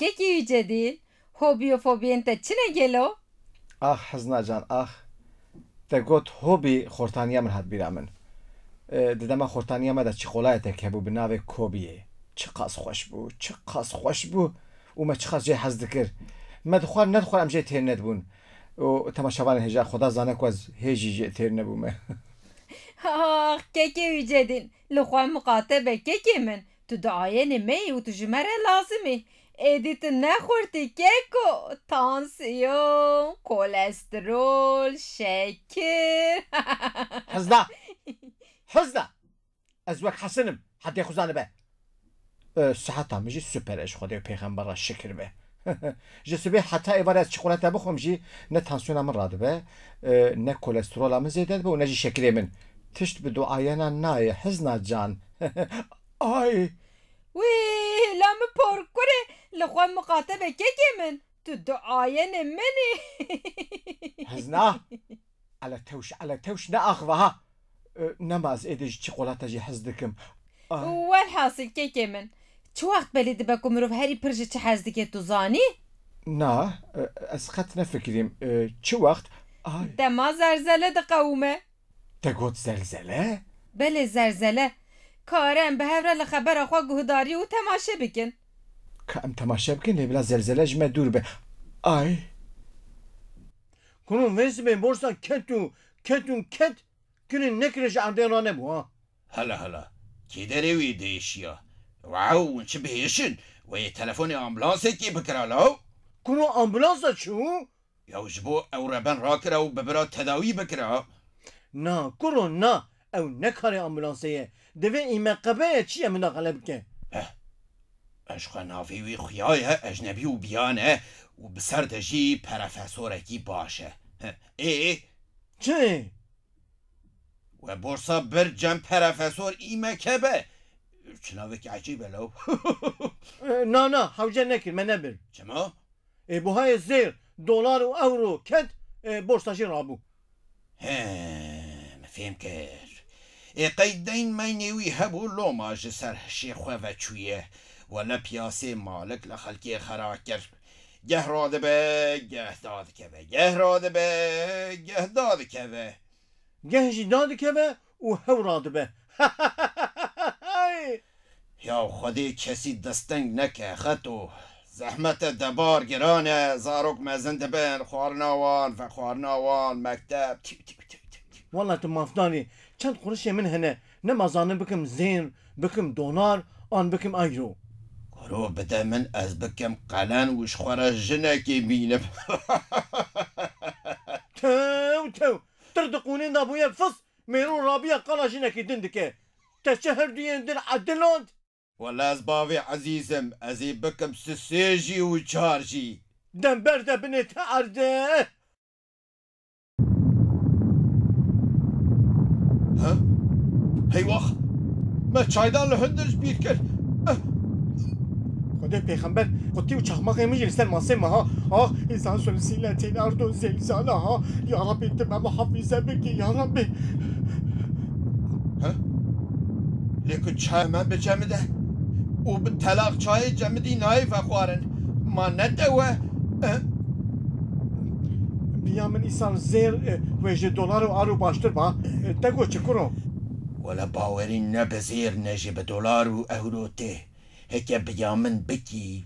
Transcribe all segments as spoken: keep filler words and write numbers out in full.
Kekê Yücedîn, hobî û fobiyên te çi ne gelo? Ax Hizna can, ax. Te got hobî, xortaniya min hat bîra min. E, di dema xortaniya me de çîqolayek hebû bi navê Kobiyê. Çiqas xweş bû, çiqas xweş bû û me çiqas jê hez dikir. Me dixwar nedixwar em jê têr nedibûn. Û temaşevanên hêja, Xweda zane ku ez hê jî jê têr nebûme. Ax, kekê Yücedîn, li xwe miqate be kekê min. Tu duayênê me yî û tu ji me re lazim î. Êdî tu nexurtî keko, tansiyon, kolesterol, şekir. Hizda! Hizda! Ez wek Hesin im, hedê xwe zanibe. E, siheta min jî super e, ji Xwedê û pêxember re şikir be. Ji sibê heta êvarê ez çikolate bixwim jî ne tansiyona min radibe, e, ne kolesterola min zêde dibe û ne jî şekirê min. Tişt bi duayena nayê, Hizna can. Ay! Wî, la min porkurê, li xwe miqate be kekê min. Tu duayênê min î. Hizna! Ele tewş, ele tewş, ne axive ha! E, nema ez êdî ji çikolata jî hez dikim. Ah. Welhasil kekê min, çi wext belê dibe ku mirov herî pir ji çi hez dike, tu zanî? Na, e, ez qet nefikirîm. E, çi wext? Ay. Dema zerzele diqewime. Te got zelzele? Belê, zerzele. Kare em bi hev re li xebera xwe guhdarî û temaşe bikin. Ka em temaşe bikin, lê bila zelzele ji me dûr be. Ay. Kuno vê sibê borsa ket û ket û ket, kirin nekire ji erdê ranebû ha. Hala hala. Kêderê wî değişiya. Wow, hûn çi bihêşin. Wê telefonê ambulansê kê bikira law? Kuno ambulansa çû? Yaw ji bo ew reben rakira û bibira tedawî bikira. Na, kuro na, ew ne karê ambulansê ye. Divê îmeqebe ye çi ye min daxele bike. Eh, ez ji xwe navê wî xuya ye, ecnebî û biyan e û bi ser de jî perefesorekî baş e. Heh, ê? Çi? We borsa bir cem perefesor îmekebe. Çi navekî ecêb e law. E, na, na, hewce nekir, me nebir. Çima? Ê, buhayê zêr, dolar û ewro ket, ê, borsa jî rabû. He, min fêm kir. Ê, qey deyn meynê wî hebû, loma ji ser hişê xwe ve çûye. Wele piyasê malik li xelkê xera kir. Geh radibe, geh dadikeve, geh radibe, geh dadikeve. Geh jî dadikeve û hew radibe. Ya Xwedê kesî desteng neke, Xeto. Zehmet e, debar giran e, zarok mezin dibin, xwarina wan, vexwarina wan, mekteb, tîw, tîw, tîw, tîw, tîw. Wela tu mafdar î, çend qurişê min hene, nema zanim bikim zêr, bikim dolar, an bikim ayro. Kuro bide min, ez bikim qelen û ji xwe re jinekê bînim. Tew, tew, tir di qûnên de bûye fis, mêro rabiye qala jinekî din dike. Te çi her duyên din ediland? Wele ez bavê ezîz im, ez ê bikim sisê jî û çar jî. Dem berde binê te erde. Ha? Heywax! Me çaydan li hundir ji bîr kir. Eh! Xwedê pêxember qutî û çaxmaqê min jî li ser masê me ha. Ah, îsan sülsîle tênardo zelzala ha. Ya Rabbî, tu me muhafîze bikî, ya Rabbî. He? Lê ku çayê me bi cemide û bi telaq çayê cemidî nayê vexwarin. Ma ne te we? E? Biya min îsal zêr, e, wê ji dolar û aro baştir ba. E, te got çi kuro? Wele bawerî ne bi zêr ne jî bi dolar û ewro tê. Heke biya min bikî.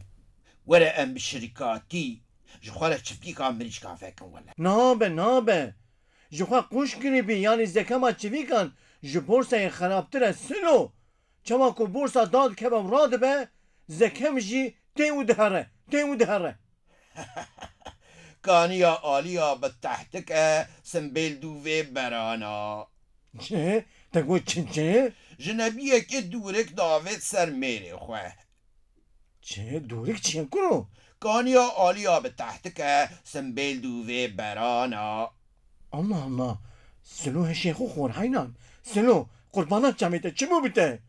Were em bi şirîkatî ji xwe re çiftîka mirîşkan vekin wele. Nabe, nabe. Ji xwe qûş kirîbî, yanî zekema çivîkan ji borsayê xerabtir e, Silo. Çawa ku borsa dadikeve û radibe, zekem jî tê û dihere, tê û dihere. Kaniya aliya bi tehtik e, simbêl dûvê berana. Çi? Te got çi, çi? Jinebiyekê dûrik davêt ser mêrê xwe. Çi? Dûrik çi ye kuro? Kaniya aliya bi tehtik e, simbêl dûvê berana. Allah Allah. Silo hişê xwe xor heynan. Silo, qurbana çavê te çi bû bi te?